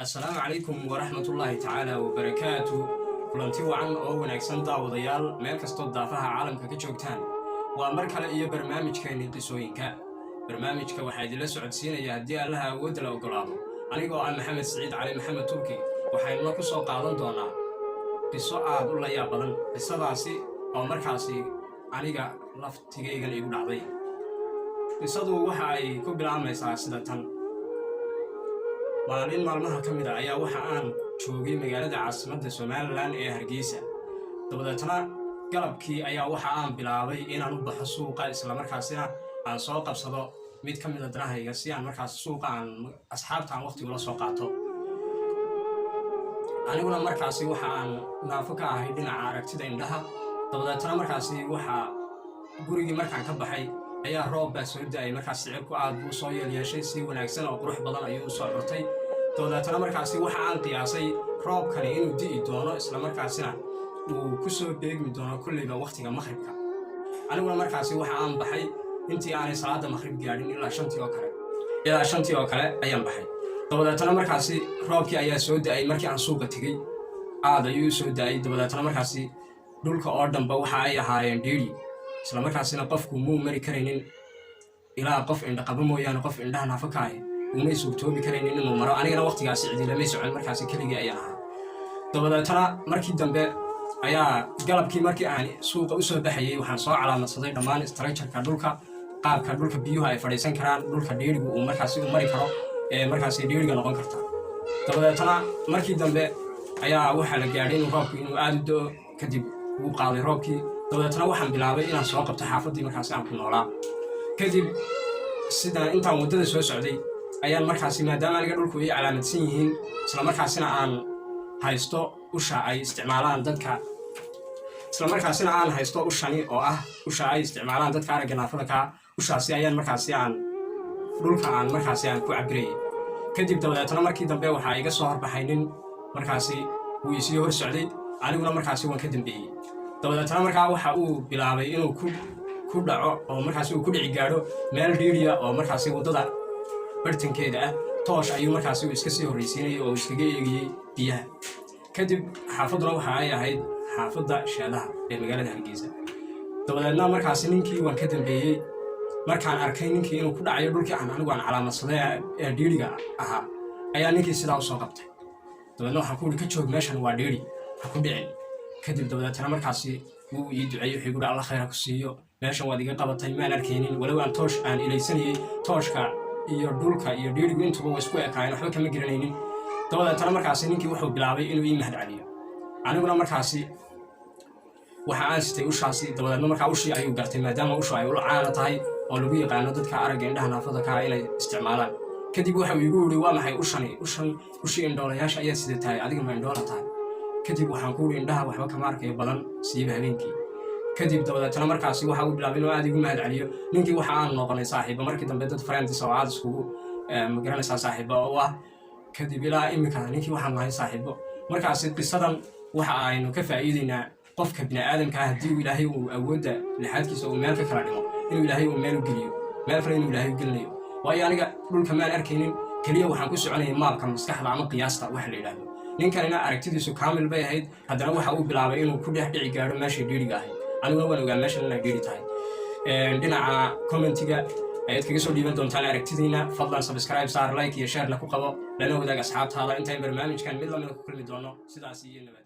Assalaamu calaykum waraxmatullaahi tacaala wabarakaatu. Kulanti wacan oo wanaagsan, daawadayaal, meel kastoo daafaha caalamka ka joogtaan. Waa mar kale iyo barnaamijkeenii qisooyinka. Barnaamijka waxaa idinla socodsiinaya, haddii Allaha awoodda la oggolaado, anigoo ah Maxamed Siciid Cali Maxamed Turki. Waxaynuna ku soo qaadan doonaa qiso aad u layaab badan, qisadaasi oo markaasi aniga laftigaygan igu dhacday. Qisadu waxa ay ku bilaabmaysaa sida tan: maalin maalmaha ka mid a ayaa waxa aan joogay magaalada caasimadda Somaliland ee Hargeysa. Dabadeetna galabkii ayaa waxa aan bilaabay inaan u baxo suuqa, islamarkaasina aan soo qabsado mid ka mid a danahayga, si aan markaas suuqa aan asxaabta aan waqti ula soo qaato. Aniguna markaasi waxa aan naafo ka ahay dhinaca aragtida indhaha. Dabadeetna markaasi waxa gurigii markaan ka baxay ayaa roob baa soo da'ay. Markaas sicirku aad buu soo yeelyeeshay, si wanaagsan oo qurux badan ayuu u soo curtay. Dabadeetna markaasi waxa aan qiyaasay roobkani inuu di'i doono, islamarkaasina uu ku soo beegmi doono kolleyba wakhtiga maqhribka. Aniguna markaasi waxa aan baxay intii aanay salaadda maqhrib gaadhin, ilaa 5tii oo kale ayaan baxay. Dabadeetna markaasi roobkii ayaa soo da'ay. Markii aan suuqa tegey aad ayuu u soo da'ay. Dabadeetna markaasi dhulka oo dhanba waxa ay ahaayeen dhiidhi, islamarkaasina qofku muu mari karaynin ilaa qof indhaqabo mooyaane. Qof indhaha naafo ka ahi umay suurtoobi karaynin inuu maro. Anigana waqtigaasi cidii lamay socon, markaasi keligii ayaan ahaa. Dabadeetna markii dambe ayaa galabkii markii aan suuqa usoo baxayey, waxaan soo calaamadsaday dhammaan structureka dhulka, qaabka dhulka biyuhu ay fadhiisan karaan, dhulka dhiirigu uu markaasi u mari karo ee markaasi dhiiriga noqon karta. Dabadeetna markii dambe ayaa waxaa la gaadhay inuu roobku inuu aada u da'o. Kadib wuu qaaday roobkii. Dabadeetna waxaan bilaabay inaan soo qabto xaafaddii markaasi aan ku noolaa. Kadib sidaan intaan waddada soo socday ayaan markaasi, maadaama aniga dhulku ay calaamadsan yihiin, islamarkaasina aan haysto usha ay isticmaalaan dadka, islamarkaasina aan haysto ushani oo ah usha ay isticmaalaan dadka aragga naafada kaa, ushaasi ayaan markaasi aan dhulka aan markaasi aan ku cabirayay. Kadib dabadeetna markii dambe waxaa iga soo horbaxay nin. Markaasi wuu isii hor socday, aniguna markaasi waan ka dambeeyey. Dabadeetna markaa waxa uu bilaabay inuu ku dhaco oo markaasi uu ku dhici gaadho meel dhiiriya oo markaasi waddada bartankeeda ah. Toosh ayuu markaasi uu iska sii horraysiinayay oo iskaga eegayey biyaha. Kadib xaafadduna waxa ay ahayd xaafadda Sheedaha ee magaalada Hargeysa. Dabadeedna markaasi ninkii waan ka dambeeyey. Markaan arkay ninkii inuu ku dhacayo dhulkii aan anigu aan calaamadsaday ee dhiiriga ahaa, ayaa ninkii sidaa usoo qabtay. Dabeedna waxaan ku uri, "Ka joog meeshan, waa dhiiri, ha ku dhicin." Kadib dabadeetna markaasi wuu ii duceeyey. Wuxuu igu uhi, "Allah khayr ha ku siiyo, meeshan waad iga qabatay, maan arkaynin. Walow aan toosh aan ilaysanayey, tooshka iyo dhulka iyo dhiirigu intuba waa isku ekaayeen, waxba kama garanaynin." Dabadeetna markaasi ninkii wuxuu bilaabay inuu ii mahad celiyo. Aniguna markaasi waxa aan sitay ushaasi. Dabadeedna markaa ushii ayuu gartay, maadaama ushu ay ul caana tahay oo lagu yaqaano dadka aragga indhaha naafada kaa inay isticmaalaan. Kadib waxa uu igu yidhi, "Waa maxay ushani? Ushan ushii indhoolayaasha ayaa sida tahay, adiga ma indhoola tahay?" Kadib waxaan ku uri, "Indhaha waxba kama arkayo badan, siiba habeenkii." Kadib dabadeetna markaasi waxa uu bilaabay inuu aad igu mahad celiyo. Ninkii waxa aan noqonay saaxiibo markii dambe, dad friends oo aad iskugu magaranaysaa saaxiibo oo ah. Kadib ilaa iminka ninkii waxaan nahay saaxiibo. Markaasi qisadan waxa aynu ka faa'iideynaa qofka bini'aadamkaa, haddii uu Ilaahay uu awoodda lixaadkiisa uu meel ka kala dhimo, inuu Ilaahay uu meel u geliyo, meel kale inuu Ilaahay u gelinayo. Waayo, aniga dhulka maan arkaynin, keliya waxaan ku soconayay mapka maskaxda ama qiyaasta waxa la yidhaahdo. Ninkanina aragtidiisu kaamil bay ahayd, haddana waxa uu bilaabay inuu ku dhex dhici gaadho meeshay dhiiriga ahayd. Aniguna waan ogaa meeshan inay dhiiri tahay. Dhinaca commentiga ayaad kaga soo dhiiban doontaan aragtidiina. Fadlan subscribe saar, like iyo sharena ku qabo, lana wadaag asxaabtaada. Intaan barnaamijkan mid lamida ku kulmi doono, sidaas iyo nabad.